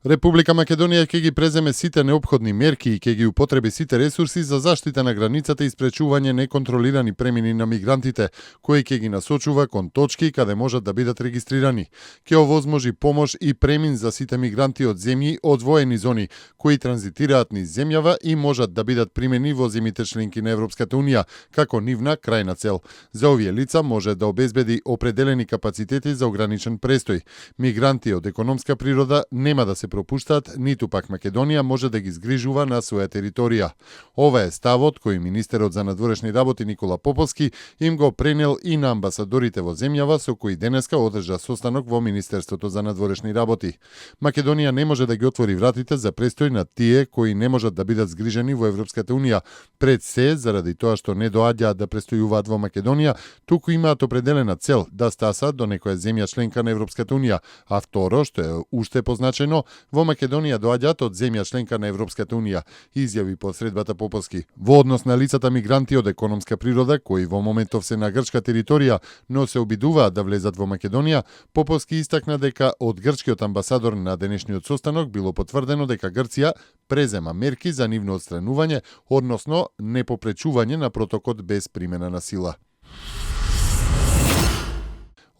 Република Македонија ќе ги преземе сите неопходни мерки и ќе ги употреби сите ресурси за заштита на границата и спречување неконтролирани премини на мигрантите, кои ќе ги насочува кон точки каде можат да бидат регистрирани. Ќе овозможи помош и премин за сите мигранти од земји од воени зони, кои транзитираат низ земјава и можат да бидат примени во земјите членки на Европската унија, како нивна крајна цел. За овие лица може да обезбеди определени капацитети за ограничен престој. Мигранти од економска природа нема да се пропуштаат, ниту пак Македонија може да ги згрижува на своја територија. Ова е ставот кој министерот за надворешни работи Никола Поповски им го пренел и на амбасадорите во земјава со кои денеска одржа состанок во Министерството за надворешни работи. Македонија не може да ги отвори вратите за престој на тие кои не можат да бидат згрижени во Европската унија, пред се заради тоа што не доаѓаат да престојуваат во Македонија, туку имаат определена цел да стасат до некоја земја членка на Европската унија, а второ, што е уште позначено, во Македонија доаѓаат од земја членка на Европската унија, изјави посредбата Поповски. Во однос на лицата мигранти од економска природа, кои во моментов се на грчка територија, но се обидуваат да влезат во Македонија, Поповски истакна дека од грчкиот амбасадор на денешниот состанок било потврдено дека Грција презема мерки за нивно отстранување, односно непопречување на протокот без примена на сила.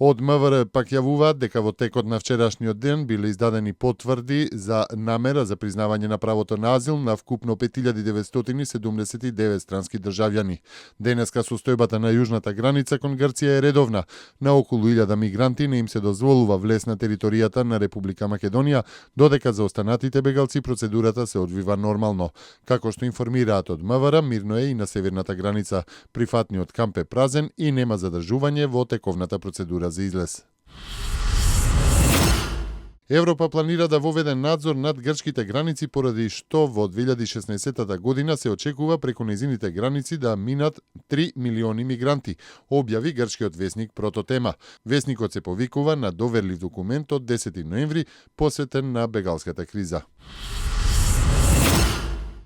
Од МВР пак јавуваат дека во текот на вчерашниот ден биле издадени потврди за намера за признавање на правото на азил на вкупно 5979 странски државјани. Денеска состојбата на јужната граница кон Грција е редовна. На околу 1000 мигранти не им се дозволува влез на територијата на Република Македонија, додека за останатите бегалци процедурата се одвива нормално. Како што информираат од МВР, мирно е и на северната граница. Прифатниот камп е празен и нема задржување во тековната процедура за излез. Европа планира да воведе надзор над грчките граници поради што во 2016 година се очекува преку нејзините граници да минат 3 милиони мигранти, објави грчкиот весник Прототема. Весникот се повикува на доверлив документ од 10 ноември посветен на бегалската криза.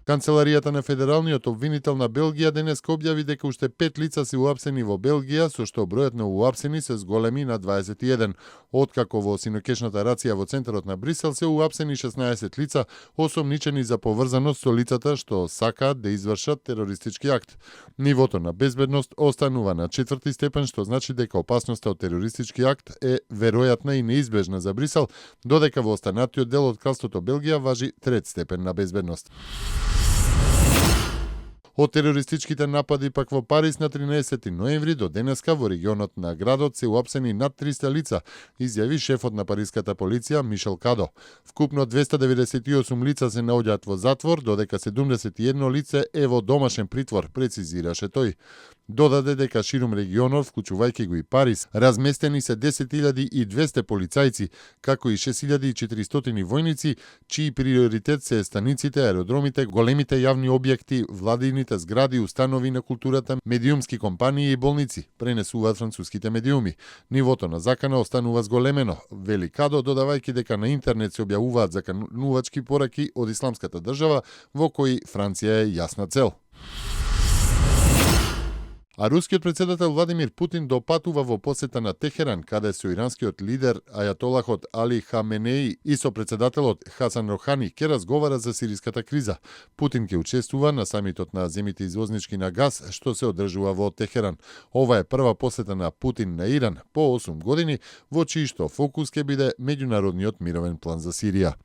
Канцеларијата на Федералниот обвинител на Белгија денеска објави дека уште 5 лица се уапсени во Белгија, со што бројот на уапсени се зголеми на 21. Откако во синокешната рација во центарот на Брисел се уапсени 16 лица, осомничени за поврзаност со лицата што сакаат да извршат терористички акт. Нивото на безбедност останува на 4 степен, што значи дека опасноста од терористички акт е веројатна и неизбежна за Брисел, додека во останатиот дел од кралството Белгија важи 3 степен на безбедност. Од терористичките напади пак во Париз на 13 ноември до денеска во регионот на градот се уапсени над 300 лица, изјави шефот на париската полиција Мишел Кадо. Вкупно 298 лица се наоѓаат во затвор, додека 71 лице е во домашен притвор, прецизираше тој. Додаде дека ширум регионот, вклучувајќи го и Париз, разместени се 10.200 полицајци, како и 6.400 војници, чии приоритет се станиците, аеродромите, големите јавни објекти, владините згради, установи на културата, медиумски компании и болници, пренесуваат француските медиуми. Нивото на закана останува зголемено, вели Кадо, додавајќи дека на интернет се објавуваат заканувачки пораки од исламската држава, во кои Франција е јасна цел. А рускиот председател Владимир Путин допатува во посета на Техеран, каде со иранскиот лидер ајатолахот Али Хаменеи и со председателот Хасан Рохани ќе разговара за сириската криза. Путин ќе учествува на самитот на земјите извознички на газ, што се одржува во Техеран. Ова е прва посета на Путин на Иран по 8 години, во чиј што фокус ќе биде меѓународниот мировен план за Сирија.